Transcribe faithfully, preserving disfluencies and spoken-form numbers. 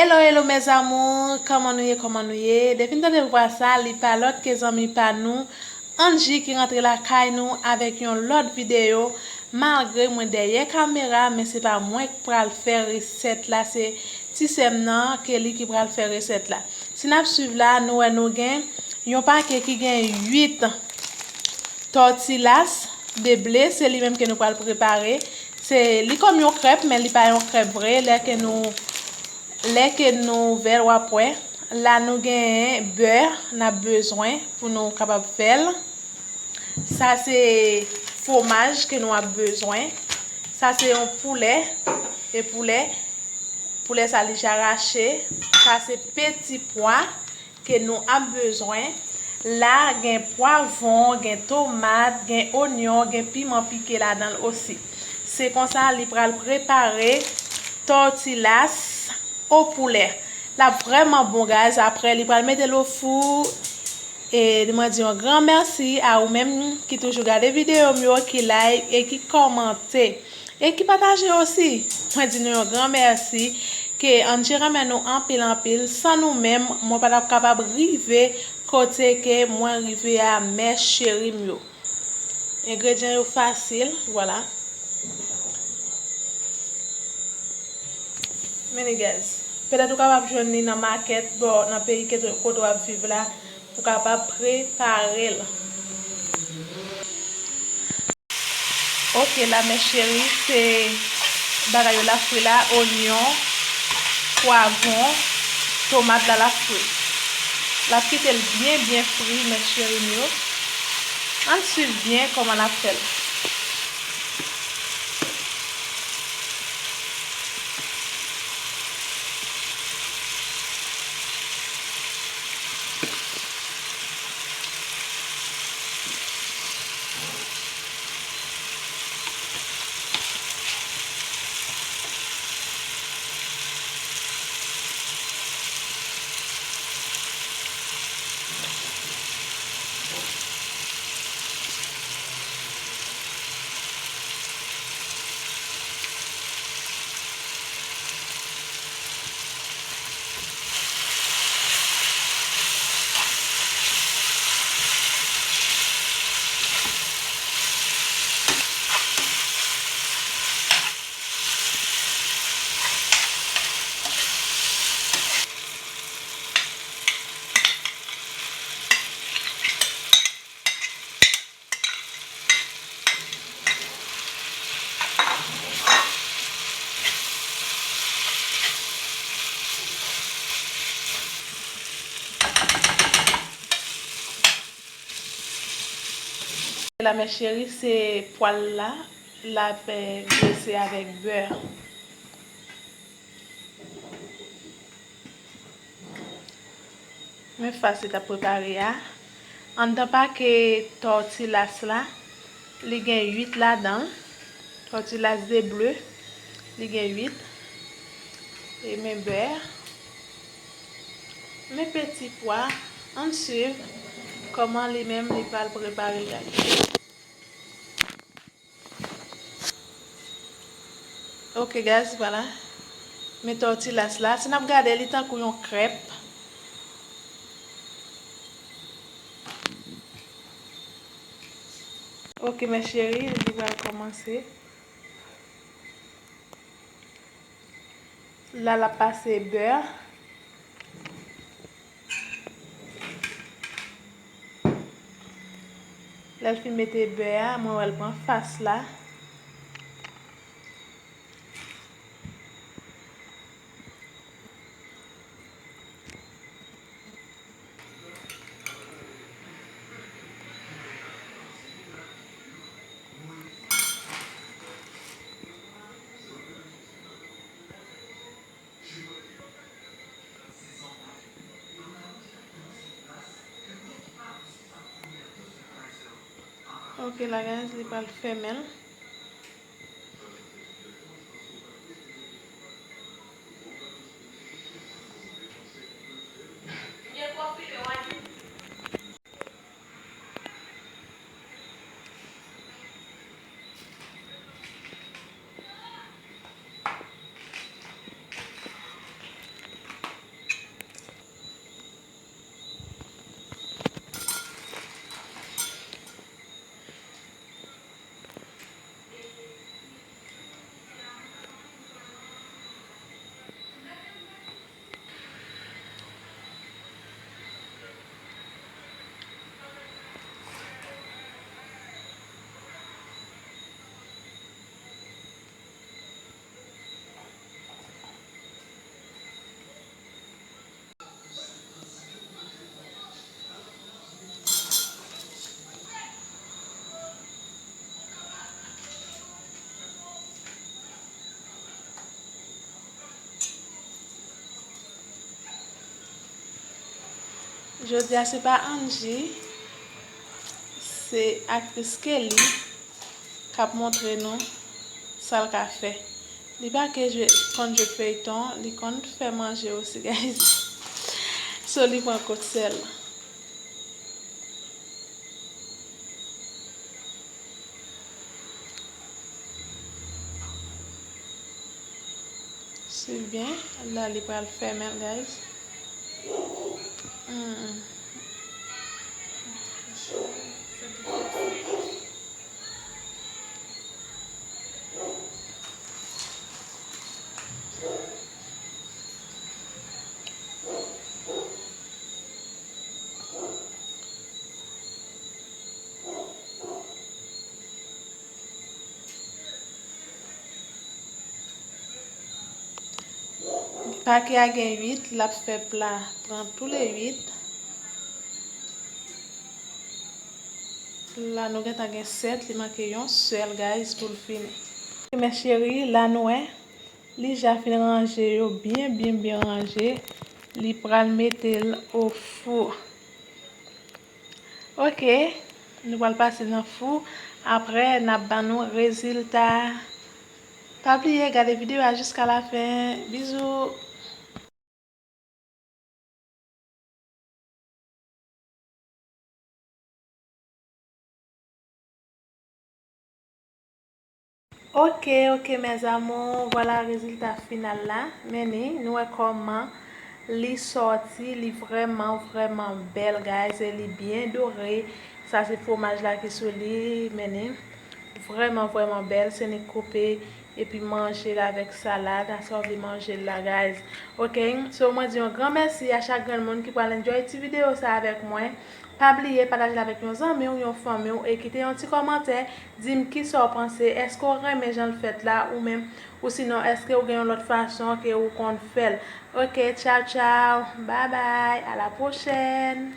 Hello, hello, mes amours, kòman nou ye, kòman nou ye? Depi n tande vwa sa, li pa lòt ke zanmi pa nou, Angie, ki rantre lakay nou avèk yon lòt videyo. Malgre mwen dèyè kamera, men se pa mwen k pral fè resèt la, se ti sè m nan, Kelly, ki pral fè resèt la. Si n ap swiv la, nou wè nou gen yon pake ki gen uit tortillas de blé, se li menm ke nou pral prepare. Se, li kòm yon krèp, men li pa yon krèp vre. Lè ke nou, lè ke nou ouvè l, w ap wè. La, nou gen bè n ap bezwen pou nou kapab fè l. Sa, se fwomaj ke nou ap bezwen. Sa, se yon poulè. E poulè, poulè sa, li ja rache. Sa, se peti pwa ke nou ap bezwen. La, gen pwavwon, gen tomat, gen onyon, gen piman pike ladan l osi. Se konsa li pral prepare tortillas au poulet. L ap vrèman bon, guys. Apre, li pral mete l o fou. E mwen di yon gran mèsi a ou menm ki toujou gade videyo m yo, ki like e ki kòmante. E ki pataje osi. Mwen di nou yon gran mèsi, ke Angie renmen nou anpil, anpil. San nou menm, mwen pa t ap kapab rive kote ke mwen rive a, mes chéri m yo. Engredyan yo fasil, vwala. Men, guys, petèt ou kapab jwenn li nan makèt, bò, nan peyi ke, kote w ap viv la, pou kapab prepare l. Ok, la, mes chéri, se bagay yo la fri la, onyon, pwavwon, tomat la, la fri. L ap kite l byen, byen fri, mes chéri m yo. Ann swiv byen kòman l ap fè l. La, mes chéri, se pwa l la, l ap, eh, grese avèk bè. Men fas li t ap prepare a. Anndan pake tortillas la, li gen uit ladan l. Tortillas de blé, li gen uit. E men bè. Men peti pwa. Ann swiv kòman li menm li pral prepare l, guys. Ok, guys, vwala. Men tortillas la, si n ap gade, li tankou yon krèp. Ok, mes chéri, li pral kòmanse. La, l ap pase bè. Lè l fin mete bè a, mwen wè l pran fas la. Ok, la, guys, li pral fèmen l. Jodi a se pa Angie, se aktris Kelly k ap montre nou sa l ka fè. Li pa ke jwe, konn jwe feyton, li konn fè manje osi, guys. So, li pran kot sèl. Se byen. La, li pral fèmen l, guys. Hmm. Pake a gen uit, l ap fè pla pran tou le uit. La nou gentan gen sèt, li manke yon sèl, guys, pou l fini. Mes chéries, la nou wè, li ja fin ranje yo byen, byen, byen ranje. Li pral mete l o fou. Ok, nou pral pase nan fou. Apre, n ap ban nou rezilta. Pa bliye gade videyo a jiska la fen. Bizou. Ok, ok, mes amours, vwala rezilta final la. Men ni, nou wè kòman li sòti, li vrèman, vrèman bèl, guys, e li byen dore. Sa se fwomaj la ki sou li, men ni, vrèman, vrèman bèl. Se ni koupe epi manje l avèk salad, a sa w vle manje l la, guys. Ok, so mwen di yon gran mèsi a chak grenn moun ki pral enjoy ti videyo sa avèk mwen. Pa bliye pataje l avèk yon zanmi w, yon fanmi w, e kite yon ti kòmantè, di m kisa w panse, èske w renmen jan l fèt la ou menm, ou sinon èske w gen yon lòt fason ke ou konn fè l. Ok, tchaw, tchaw, babay, a la pwochèn.